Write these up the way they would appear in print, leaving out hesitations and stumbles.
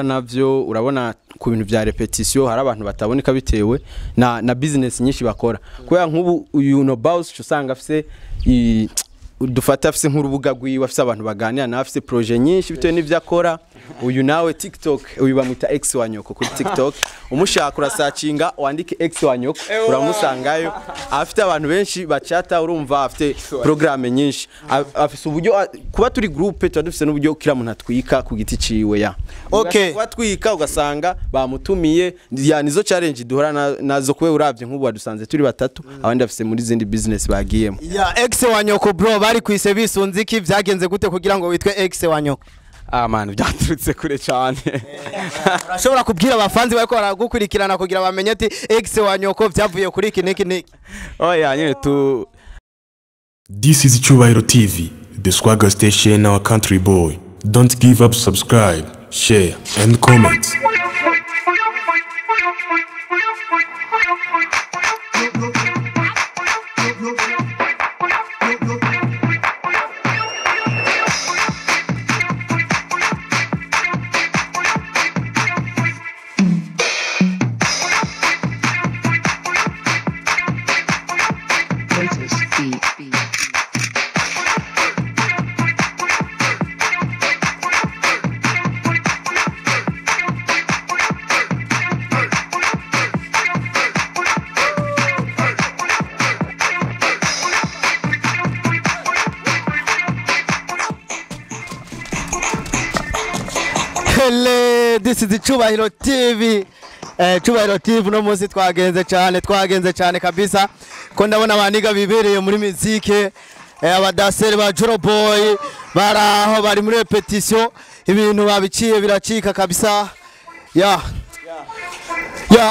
navyo. Urabona ku bintu vya répétition hari abantu bataboneka bitewe na business nyinshi bakora, kubera nk'ubu uyu No Boss usanga afise dufata afise nk'urubuga rwiwe, afise abantu baganira nawe, afise projet nyinshi bitewe n'ivyo akora. Uyu nawe TikTok, uyu bamwita Ex wa Nyoko kuri TikTok. Umushaka urasacinga wandike Ex wa Nyoko, uramusangayo, afite abantu benshi bacata. Urumva afite programme nyinshi, afise uburyo kuba turi groupe tuba dufise n'uburyo kila muntu atwika ku giti ciwe ya. Kuba twika ugasanga bamutumiye ya, nizo challenge duhora nazo kuwe. Uravye nk'ubu wadusanze turi batatu, abandi bafise muri zindi business bagiyemo. Ya, Ex wa Nyoko bro, bari kwise bisunze iki? Vyagenze gute kugira ngo witwe Ex wa Nyoko? Ah man, byaturutse kure cyane. Urashobora kubwira abafanzi bariko baragukurikirana kugira bamenye ati Ex wa Nyoko vyavuye kuri iki niki niki? Oya, nyine tu This is Chubahiro TV, the swagger station, our country boy. Don't give up, subscribe, share, and comment. Latest beat. Hele, this is Chubahiro TV. Chubahiro TV, uno munsi twagenze cyane, twagenze cyane kabisa, ko ndabona abaniga bibereye muri muzike, abadaseri ba Joro Boy bari aho, bari muri répétition, ibintu babiciye biracika kabisa. Ya,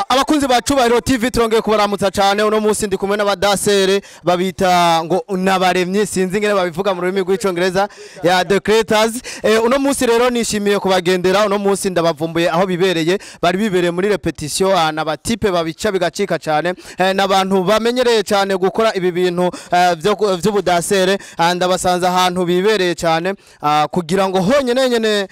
abakunzi ba Cubahiro TV, turongeye kubaramutsa cyane. Uno munsi ndi kumwe n'abadasere babita ngo nabaremye, sinzi ingene babivuga mu rurimi rw'Icongereza, ya, the creators. Uno munsi rero nishimiye kubagendera. Uno munsi ndabavumbuye aho bibereye, bari bibereye muri répétition, n'abatipe babica bigacika cyane, n'abantu bamenyereye cyane gukora ibi bintu vy'ubudasere. Ndabasanze ahantu bibereye cyane, kugira ngo honyene nyene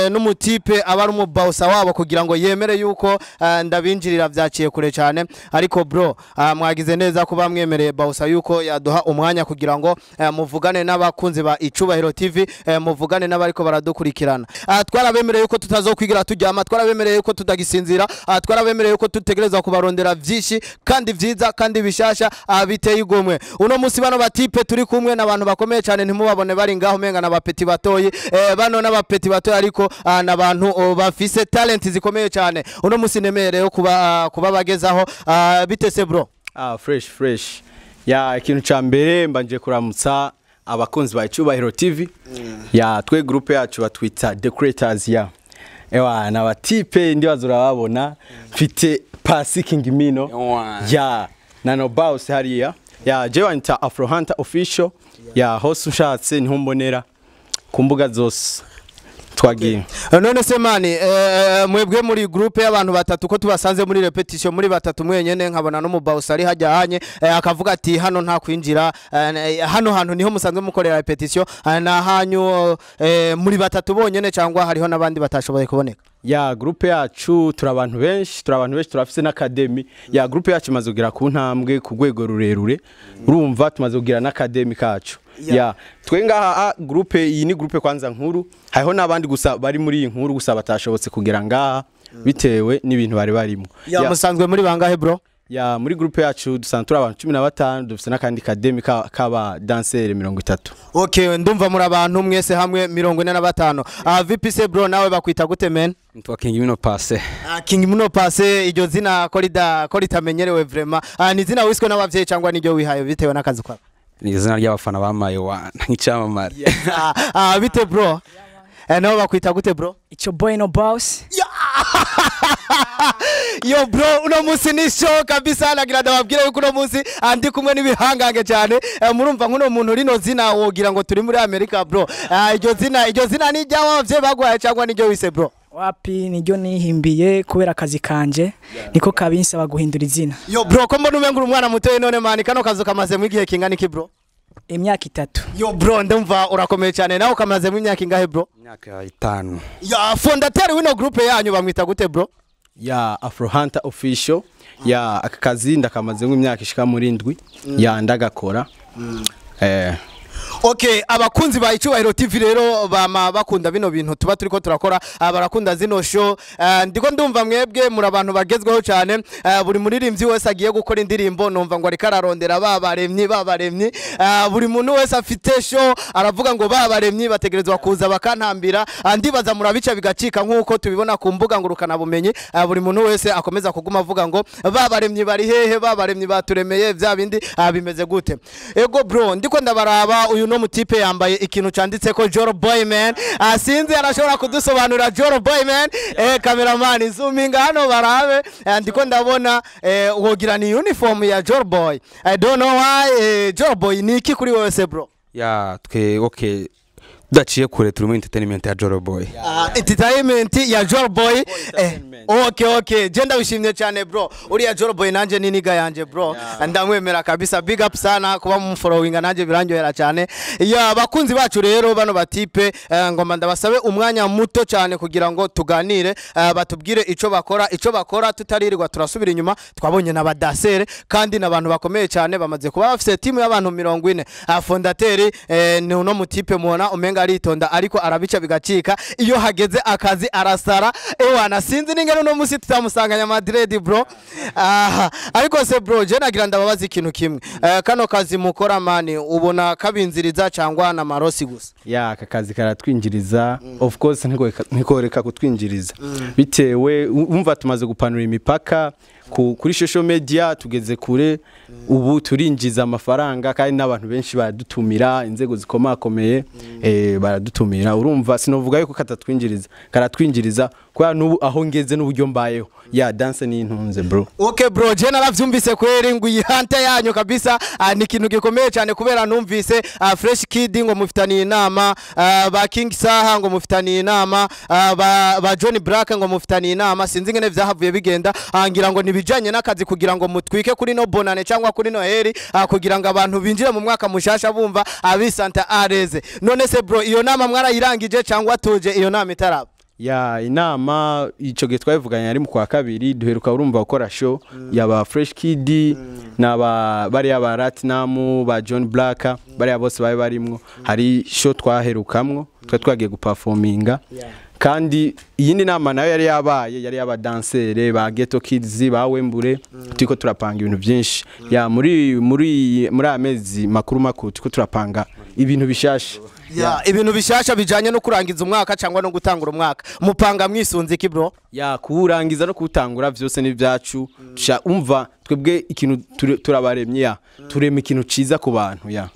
n'umutipe aba ari umubawusa wabo kugira ngo yemere yuko ndabinjirira, vyaciye kure cyane. Ariko bro, mwagize neza kuba mwemereye bawusa yuko yaduha umwanya kugira ngo muvugane n'abakunzi ba Icubahiro TV, muvugane n'abariko baradukurikirana. Twarabemereye yuko tutazokwigira turyama, twarabemereye yuko tutagisinzira, twarabemereye yuko tutegerezwa kubarondera vyinshi kandi vyiza kandi bishasha, biteye igomwe. Uno munsi bano batipe turi kumwe n'abantu bakomeye cyane. Ntimubabone bari ngaho umenga n'abapeti batoyi, bano n'abapeti batoyi, ariko n'abantu bafise talent zikomeye cyane. Uno munsi nemereye kuba bagezaho. Bitese bro? Ah, fresh fresh. Ya, ikintu ca mbere mbanje kuramutsa abakunzi ba Icubahiro TV. Ya, twe groupe yacu batwita The Creators ya. Ewa, n'abatipe ndibaza urababona. Mfite Pasi King Mino. Ewa. Ya, na No Boss hariya. Ya, je wanyita Afro Hunter Official. Ya, hose ushatse niho mbonera ku mbuga zose. Twagiye. None se man, mwebwe muri groupe y'abantu batatu, ko tubasanze muri répétition muri batatu mwenyene, nkabona no mu boss ari hajya hanye, akavuga ati hano nta kwinjira, hano hantu niho musanzwe mukorera répétition, na hanyu muri batatu bonyene cyangwa hariho n'abandi batashoboye kuboneka? Ya, groupe yacu turi abantu benshi, turi abantu benshi, turafise n'academy. Ya, groupe yacu imaze kugera ku ntambwe ku rwego rurerure. Urumva tumaze kugira n'academy kacu. Ya, twe ngaha groupe iyi ni groupe kwanza nkuru, hariho n'abandi gusa bari muri iyi nkuru gusa batashobotse kugera ngaha bitewe n'ibintu bari barimo. Ya, musanzwe muri bangahe bro? Ya, muri groupe yacu dusanzwe turi abantu 15, dufise n'akandi academy k'aba danseur 30. Okay, ndumva muri abantu mwese hamwe 45. VPC bro, nawe bakwita gute men? Nitwa King Mino Passe. King Muno Passe, iryo zina ko ritamenyerewe vraiment. Ni izina wiswe n'abavyeyi cyangwa niryo wihaye bitewe n'akazi kwawe? Ni izina ry'abafana bamaye wa nk'icyamamare. Bite bro? Nawe bakwita gute bro? It's your boy No Boss. Yo bro, uno munsi ni show kabisa. Nagira ndababwire yuko uno munsi ndi kumwe n'ibihangange cyane. Murumva nk'uno muntu rino zina wogira ngo turi muri Amerika bro. Iryo zina ni iryawe abavyeyi bagwaye cyangwa niryo wise bro? Wapi, niryo nihimbiye kubera akazi kanje niko kabinsaba guhindura izina. Yo bro, ko mbona umenga uri umwana mutoyi? None man, kano kazu kamazemo igihe kingana iki bro? Imyaka 3. Yo bro, ndumva urakomeye cyane. Nawe ukamazemo imyaka ingahe bro? Imyaka 5. Ya fondateur w'ino groupe yanyu bamwita gute bro? Ya Afro Hunter Official. Ya aka kazi ndakamazemo imyaka ishika muri 7. Ya ndagakora. Okay, abakunzi ba Icubahiro TV rero bama bakunda bino bintu tuba turiko turakora, barakunda zino show. Ndiko ndumva mwebwe muri abantu bagezweho cyane. Buri muririmbyi wese agiye gukora indirimbo numva ngo ariko ararondera babaremyi. Buri muntu wese afite show aravuga ngo babaremyi bategerezwa kuza bakantambira. Ndibaza murabica bigacika nkuko tubibona ku mbuga ngurukana bumenyi. Buri muntu wese akomeza kuguma avuga ngo babaremyi bari hehe, babaremyi baturemeye bya bindi bimeze gute. Ego bro, ndiko ndabaraba uyu no mutipe yambaye ikintu canditse ko Joro Boy man. Sinzi arashobora kudusobanurira Joro Boy man. Cameraman zoominga hano barabe. Ndiko ndabona wogira ni uniform ya Joro Boy. I don't know why. Joro Boy ni iki kuri wewe se bro? Ya twe okay, tudaciye kure turi muri entertainment ya Joro Boy. Entertainment ya Joro Boy. Okay, je ndabishimye cyane bro. Uriya Joro Boy nanje ni niga yanje bro. Ndamwemera kabisa, big up sana kuba mumfollowinga nanje birandyohera cyane. Ya bakunzi bacu rero bano batipe, ngoma ndabasabe umwanya muto cyane kugira ngo tuganire, batubwire ico bakora tutaririrwa turasubira inyuma. Twabonye n'abadasere kandi n'abantu bakomeye cyane bamaze kuba bafise team y'abantu 40. Fondateur ni uno mutipe muona umenga aritonda ariko arabica bigacika iyo hageze akazi arasara. Ewana sinzi ningano no musi tutamusanganya Madrid bro. Ariko se bro, je nagira ndababaza ikintu kimwe. Kano kazi mukora mani ubona kabinziriza cyangwa na marosi gusa? Ya aka kazi karatwinjiriza. Of course ntikoreka kutwinjiriza. Bitewe umva tumaze gupanura imipaka kuri social media, tugeze kure ubu turinjiza amafaranga kandi n'abantu benshi baradutumira, inzego zikomakomeye baradutumira. Urumva sinovuga yuko katatwinjiriza, karatwinjiriza kwa nubu aho ngeze n'uburyo mbayeho. Ya dance ni intunze bro. Okay bro, je naravyumvise kweri ngo ihante yanyu kabisa ni ikintu gikomeye cyane kubera numvise Fresh Kid ngo mufitaniye inama, ba King Saha ngo mufitaniye inama, ba John Black ngo mufitaniye inama. Sinzi ngene vyahavuye bigenda, ngira ngo nibijanye n'akazi kugira ngo mutwike kuri no bonane cyangwa kuri Noheli, kugira ngo abantu binjire mu mwaka mushasha bumva abisanta areze. None se bro, iyo nama mwarayirangije cyangwa tuje iyo nama itaraba? Ya inama ico gihe twavuganye ari mu kwa kabiri, duheruka urumva gukora show yaba Fresh Kid naba bari aba Ratnam ba John Black bari bose bari barimwo. Hari show twaherukamwo twa twagiye guperforminga. Kandi iyindi nama nayo yari yabaye yari yaba dansere ba Ghetto Kids ba Wembure. Turiko turapanga ibintu byinshi. Ya muri amezi makuru turiko turapanga ibintu bishasha. Ya ibintu bishasha bijanye no kurangiza umwaka cyangwa no gutangura umwaka. Mupanga mwisunze iki bro? Ya kurangiza no kutangura vyose ni byacu. Umva twebwe ikintu turabaremye ya turema ikintu ciza ku bantu. Ya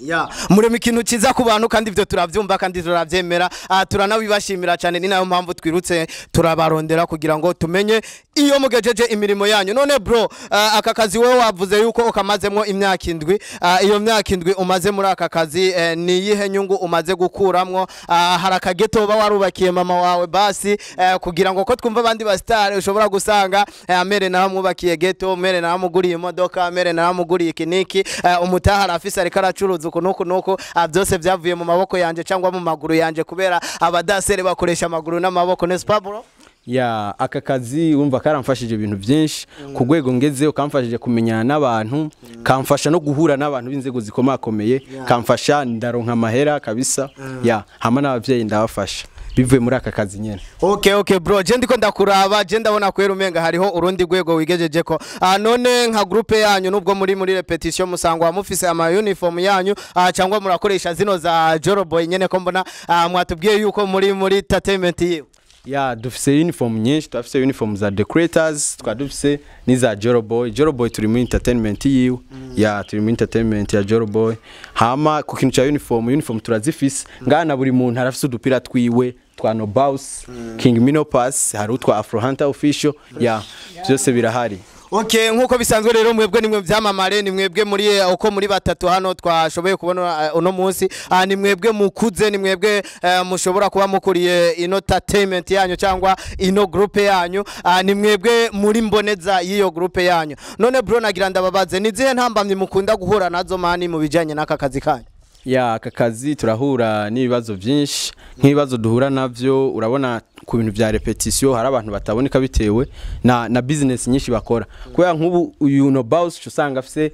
murema ikintu ciza ku bantu kandi ivyo turavyumva kandi turavyemera. Turanabibashimira cyane, ni nayo mpamvu twirutse turabarondera kugira ngo tumenye iyo mugejeje imirimo yanyu. None bro, aka kazi wewe wavuze yuko ukamazemwo imyaka 7. Iyo myaka 7 umaze muri aka kazi, ni yihe nyungu umaze gukuramwo? Hari akageto ba warubakiye mama wawe basi, kugira ngo ko twumva abandi ba star ushobora gusanga mere naramwubakiye geto, mere naramuguriye imodoka, mere naramuguriye ikiniki, umutaha arafise ariko aracuruza uku nuku nuku, byose byavuye mu maboko yanje cyangwa mu maguru yanje kubera abadasere bakoresha amaguru n'amaboko. N'est-ce pas bro? Ya aka kazi umva karamfashije ibintu byinshi ku rwego ngezeho, kamfashije kumenyana n'abantu, kamfasha no guhura n'abantu b'inzego zikomakomeye, kamfasha ndaronka amahera kabisa. Ya hama n'abavyeyi ndabafasha bivuye muri aka kazi nyene. Okay bro, je ndiko ndakuraba, je ndabona kwera umenga hariho urundi rwego wigejeje ko. None nka groupe yanyu nubwo muri repetition musangwa mufise ama uniform yanyu, cyangwa murakoresha zino za Joro Boy nyene ko mbona mwatubwiye yuko muri entertainment yiwe? Ya dufise uniform nyinshi, dufise uniform za The Creators, twadufise niza Joro Boy. Joro Boy turi muri entertainment yiwe. Ya turi muri entertainment ya Joro Boy. Hama ku kintu cha uniform turazifise. Ngana buri muntu arafise udupira twiwe twa No Boss, King Minopass, hari utwa Afro Hunter Official. Ya byose birahari. Okay, nkuko bisanzwe rero mwebwe nimwe byamamare, ni mwebwe muri uko muri batatu hano twashoboye kubona uno munsi, ni mwebwe mukuze, ni mwebwe mushobora kuba mukuriye ino entertainment yanyu cyangwa ino groupe yanyu, ni mwebwe muri mboneza y'iyo groupe yanyu. None bro, nagira ndababaze, ni zihe ntambamye mukunda guhura nazo mani mu bijanye n'aka kazi kanyu? Ya, aka kazi turahura n'ibibazo byinshi. Nk'ibibazo duhura navyo, urabona ku bintu vya repetition hari abantu bataboneka bitewe na business nyinshi bakora, kubera nk'ubu uyu No Boss usanga afise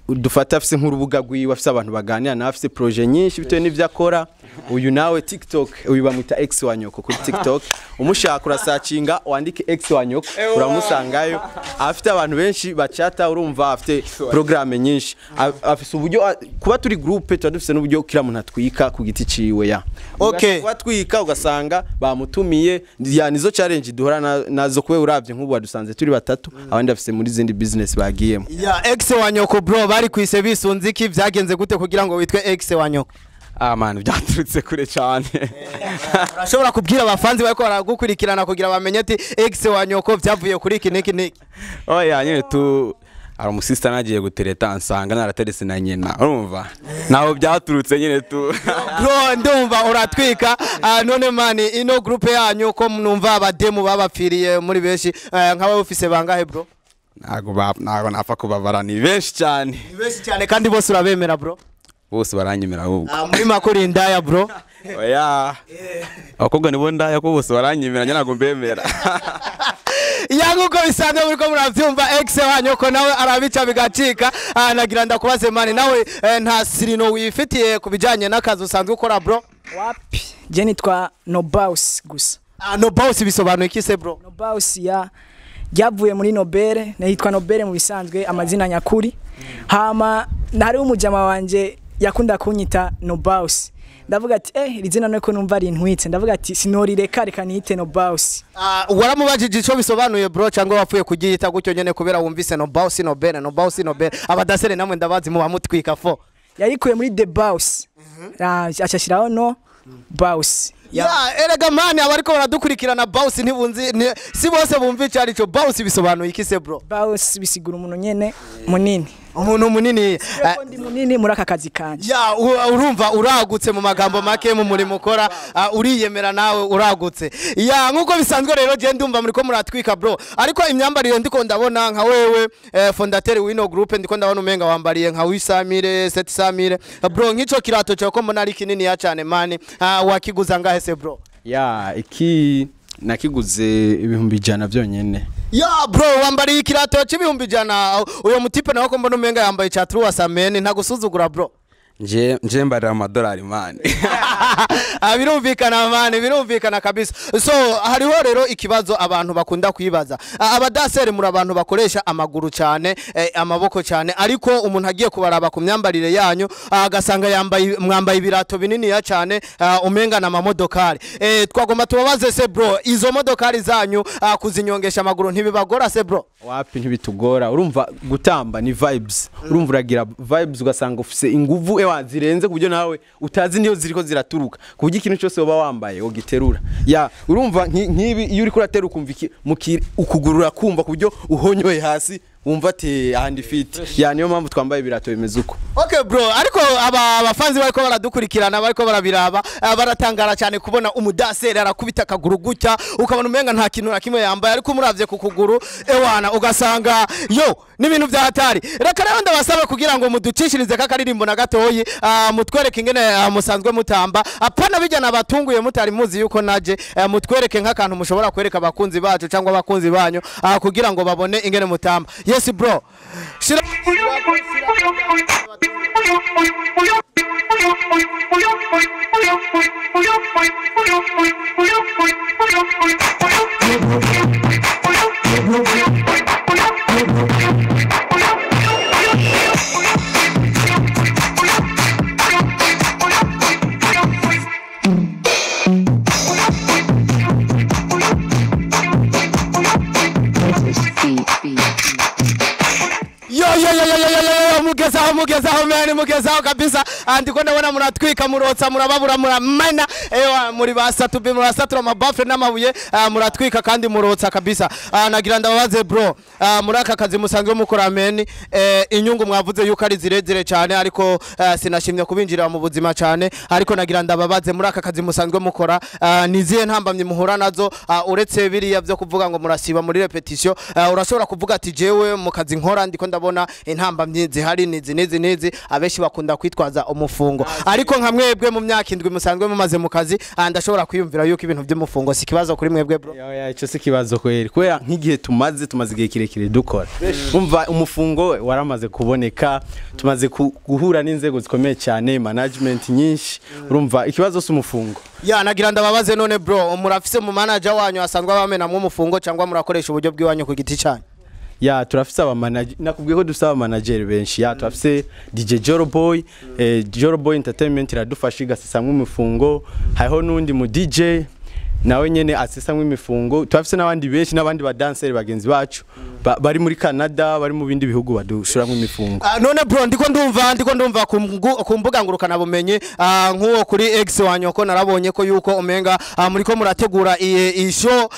dufata afise nk'urubuga rwiwe, afise abantu baganira nawe, afise projet nyinshi bitewe n'ivyo akora. Uyu nawe TikTok, uyu bamwita X wa nyoko kuri TikTok. Umushaka urasacinga wandike X wa nyoko, uramusangayo. Afite abantu benshi bacata, urumva afite programme nyinshi. Afise uburyo kuba turi groupe tuba dufise n'uburyo kila muntu atwika ku giti ciwe, ya. Kuba twika ugasanga bamutumiye, ya, nizo challenge duhora nazo, kuwe uravye nk'ubu wadusanze turi batatu, abandi bafise muri zindi business bagiyemo. Ya, Ex wa nyoko bro, bari kwise bisunze iki? Vyagenze gute kugira ngo witwe Ex wa nyoko? Ah man, byaturutse kure cyane. Urashobora kubwira abafanzi bariko baragukurikirana kugira bamenye ati Ex wa nyoko vyavuye kuri iki niki niki? Oya, nyine tu hari umusista nagiye gutereta, nsanga naraterese na nyina, urumva naho byaturutse nyine tu. Bro, ndumva uratwika. None man, ino groupe yanyu ko numva abademu babapfiriye muri benshi, nk'aba ufise bangahe bro? Ntago napfa kubabara, ni benshi cyane. Ni benshi cyane, kandi bose urabemera bro? Bose baranyemera ahubwo. Muri makuru indaya bro? Oya, abakobwa nibo ndaya, ko bose baranyemera, njye ntabwo mbemera. Ya, nkuko bisanzwe muriko muravyumva, Ex wa nyoko nawe arabica bigacika. Nagira ndakubaze man, nawe nta surnom wifitiye ku bijanye n'akazi usanzwe ukora bro? Wapi, je nitwa No Boss gusa. No Boss bisobanuye iki se bro? No Boss, ya, ryavuye muri Nobel, nitwa Nobel mu bisanzwe, amazina nyakuri. Hama hariho umujama wanje yakunda kunyita No Boss, ndavuga ati iri zina nuko numva rintwitse, ndavuga ati sinorireka, reka niyite No Boss. Waramubajije ico bisobanuye bro, cyangwa wapfuye kugiyita gutyo nyene kubera wumvise No Boss, Nobel, No Boss, Nobel? Abadasere namwe ndabazi muba mutwika fo. Yarikuye muri The Boss, acashiraho No Boss. Ya, erega man, abariko baradukurikirana boss ntibunzi si bose bumva ico arico. Boss bisobanuye iki se bro? Boss bisigura umuntu nyene munini. Umuntu munini. Ko ndi munini muri aka kazi kanje. Ya, urumva uragutse mu magambo make, mu murimo ukora, uriyemera nawe uragutse. Ya, nkuko bisanzwe rero, je ndumva muriko muratwika bro, ariko imyambarire ndiko ndabona nka wewe fondateur w'ino groupe, ndiko ndabona umenga wambariye nka 800 mille, 700 mille bro. Nk'ico kirato cyo ko mbona ari kinini ya cyane man, wakiguza ngahe se bro? Ya, iki nakiguze 100,000 byonyene. Ya bro, wambariye ikirato c'100,000. Uyo mutipe nawe ko mbona umenga yambaye ca 300 mille, ntagusuzugura bro? Nje mbarira amadolari man. Birumvikana man, birumvikana kabisa. So hariho rero ikibazo abantu bakunda kwibaza. Abadaseri muri abantu bakoresha amaguru cyane, amaboko cyane, ariko umuntu agiye kubaraba ku myambarire yanyu, agasanga yambaye, mwambaye ibirato binini ya cyane, umenga na mamodokari. Twagomba tubabaze se bro, izo modokari zanyu, kuzinyongesha amaguru ntibibagora se bro? Wapi, ntibitugora. Urumva gutamba ni vibes, urumva uragira vibes ugasanga ufise inguvu, ewa, zirenze ku buryo nawe utazi niyo ziriko ziraturuka, ku buryo ikintu cyose woba wambaye ugiterura. Ya, urumva nk'ibi iyo uriko uratera ukumva iki ukugurura, kumva ku buryo uhonyoye hasi wumva ati ahandi fit. Ya, niyo mpamvu twambaye ibirato bimeze uko. Okay bro, ariko aba abafanzi bariko baradukurikirana, bariko barabiraba, baratangara cyane kubona umudaseri arakubita akaguru gutya, ukabona umenga nta kintu na kimwe yambaye, ariko umuravye ku kuguru, ewana, ugasanga yo n'ibintu bya hatari. Reka rero ndabasabe kugira ngo muducishirize kakaririmbo na gatoyi, mutwereke ingene musanzwe mutamba, apana bijyana abatunguye mutari muzi yuko naje, mutwereke nk'akantu mushobora kwereka abakunzi bacu cyangwa abakunzi banyu, kugira ngo babone ingene mutamba. Yes bro. Shira. Latest beat, beat. Yo yo yo yo yo yo yo yo, mugezaho, mugezaho man, mugezaho kabisa. Ndiko ndabona muratwika, murotsa, murababura, muramena, ewa, muri basatu murasatura amabafre n'amabuye. Muratwika kandi murotsa kabisa. Nagira ndababaze bro, muri aka kazi musanzwe mukora man, inyungu mwavuze yuko ari zirezire cyane, ariko sinashimye kubinjira mu buzima cyane, ariko nagira ndababaze, muri aka kazi musanzwe mukora, ni izihe ntambamyi muhura nazo, uretse biriya byo kuvuga ngo murasiba muri repetition? Urashobora kuvuga ati jewe mu kazi nkora ndiko ndabona gukora, intambamyi zihari nizi nizi nizi. Abenshi bakunda kwitwaza umufungo, ariko nka mwebwe mu myaka 7 musanzwe mumaze mu kazi, ndashobora kwiyumvira yuko ibintu by'umufungo si kibazo kuri mwebwe bro. Ya, ico si kibazo kweri, kubera nk'igihe tumaze igihe kirekire dukora, umva umufungo waramaze kuboneka, tumaze guhura n'inzego zikomeye cyane, management nyinshi, urumva ikibazo si umufungo. Ya, nagira ndababaze none bro, murafise mu manager wanyu asanzwe abamenamwe umufungo cyangwa murakoresha uburyo bw'iwanyu ku giti cyanyu? Ya, turafise aba manager, nakubwiye ko dufise aba manager benshi. Ya, turafise DJ Joro Boy, Joro Boy Entertainment iradufasha igasesamwe imifungo, hariho n'undi mu DJ nawe nyene asesamwe imifungo, turafise n'abandi benshi n'abandi ba dancer bagenzi bacu bari muri Canada, bari mu bindi bihugu badushuramwe imifungo. None bro, ndiko ndumva ku mbuga ngurukana bumenyi, nkuwo kuri X wanyoko narabonye ko yuko umenga muriko murategura iyi show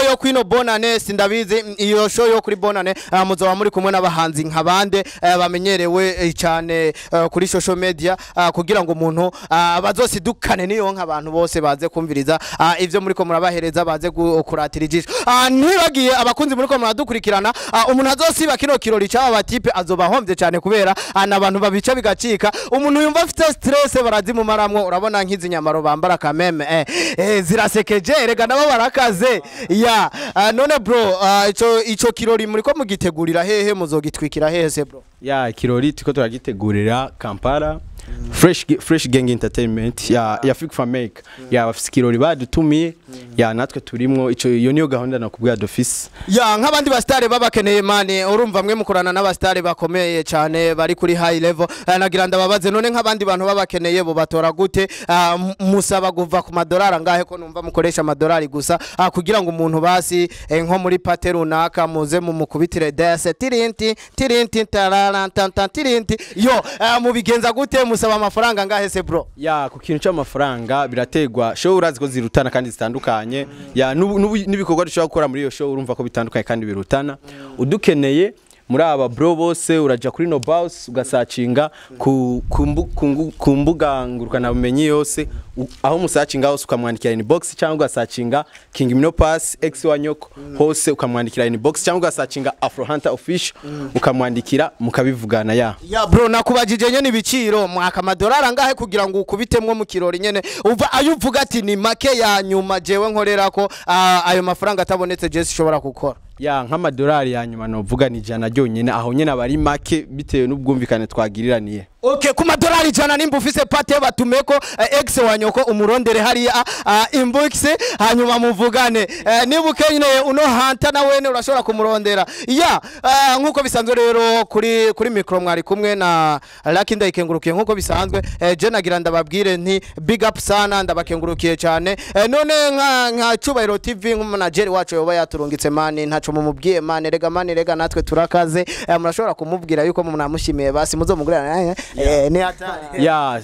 yo kwino bonane, sindabizi iyo show yo kuri bonane muzoba muri kumwe n'abahanzi nk'abande bamenyerewe cyane kuri social media, kugira ngo umuntu bazosidukane niyo nk'abantu bose baze kumviriza ivyo muriko murabahereza, baze kuratira ijisho. Ntibagiye abakunzi muriko muradukurikirana, umuntu azosiba kino kirori cy'aba batipe azoba ahombye cyane, kubera n'abantu babica bigacika. Umuntu yumva afite stress barazimumaramwo, urabona nk'izi nyamaro bambara kameme zirasekeje, erega nabo barakaze. Ya, none bro, ico kirori muriko mugitegurira hehe, muzogitwikira hehe se bro? Ya, kirori turiko turagitegurira Kampala, Fresh Gang Entertainment ya Africa Famake, ya bafise kirori badutumiye, ya natwe turimwo, ico iyo niyo gahunda nakubwiye d'office. Ya, nk'abandi ba star babakeneye mane, urumva mwe mukorana n'aba star bakomeye cyane bari kuri high level, nagira ndababaze none nk'abandi bantu babakeneye bo batora gute? Musaba kuva ku madolari angahe ko numva mukoresha amadolari gusa, kugira ngo umuntu basi nko muri pate runaka muze mumukubitire dance tirinti tirinti tararantanta tirinti yo, mubigenza gute? Musaba amafaranga angahe se bro? Ya, ku kintu cy'amafaranga birategwa, show urazi ko zirutana kandi zitandukanye, ya n'ibikorwa dushobora gukora muri iyo show urumva ko bitandukanye kandi birutana. Udukeneye muri aba bro bose uraja kuri Nobouse ugasacinga ku mbuga ngurukana bumenyi yose, aho musacinga hose ukamwandikira inbox, cyangwa ugasacinga King Minopass X wa nyoko hose ukamwandikira inbox, cyangwa ugasacinga Afro Hunter Official ukamwandikira mukabivugana. Ya ya bro, nakubajije nyene ibiciro mwaka amadolari angahe kugira ngo ukubitemwo mu kirori nyene, uva ayo uvuga ati ni make ya nyuma jewe nkorera ko ayo mafaranga atabonetse je sishobora gukora. Ya, nk'amadolari ya nyuma novuga ni 100 ryonyene, aho nyene abari make bitewe n'ubwumvikane twagiriraniye. Okay, ku madolari 100 nimba ufise pate batumeko ex wa nyoko umurondere hariya inbox, hanyuma muvugane. Niba ukeneye uno Hunter na wene urashobora kumurondera. Ya, nkuko bisanzwe rero kuri micro mwari kumwe na Lucky Ndayikengurukiye nkuko bisanzwe. Je nagira ndababwire nti big up sana, ndabakengurukiye cyane. None nka Cyubahiro TV nk'umunageri wacu yoba yaturungitse mani, ntaco mumubwiye mani, rega mani, rega natwe turakaze. Murashobora kumubwira yuko munamushimiye basi muzomugurana. Ni hatari. Ya,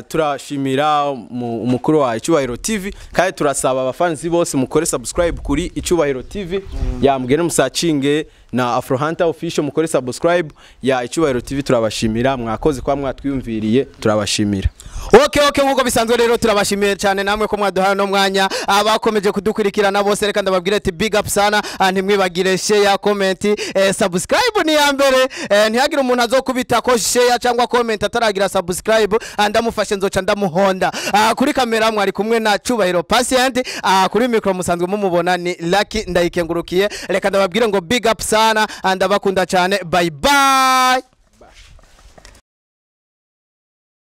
turashimira umukuru wa Icyubahiro TV, kandi turasaba abafanzi bose mukore subscribe kuri Icyubahiro TV. Ya, mugende musacinge na Afro Hunter Official mukore subscribe ya Icyubahiro TV. Turabashimira, mwakoze kwa mwatwiyumviriye, turabashimira. Okay, nkuko bisanzwe rero turabashimiye cyane namwe ko mwaduhaye no mwanya, abakomeje kudukurikirana bose reka ndababwire ati big up sana, ntimwibagire share, comment, subscribe ni ya mbere. Ntihagire umuntu azokubita ko share cyangwa comment ataragira subscribe, ndamufashe nzoca ndamuhonda. Kuri kamera mwari kumwe na Cyubahiro Patient, kuri micro musanzwe mumubona ni Lucky Ndayikengurukiye. Reka ndababwire ngo big up sana, ndabakunda cyane, bye bye.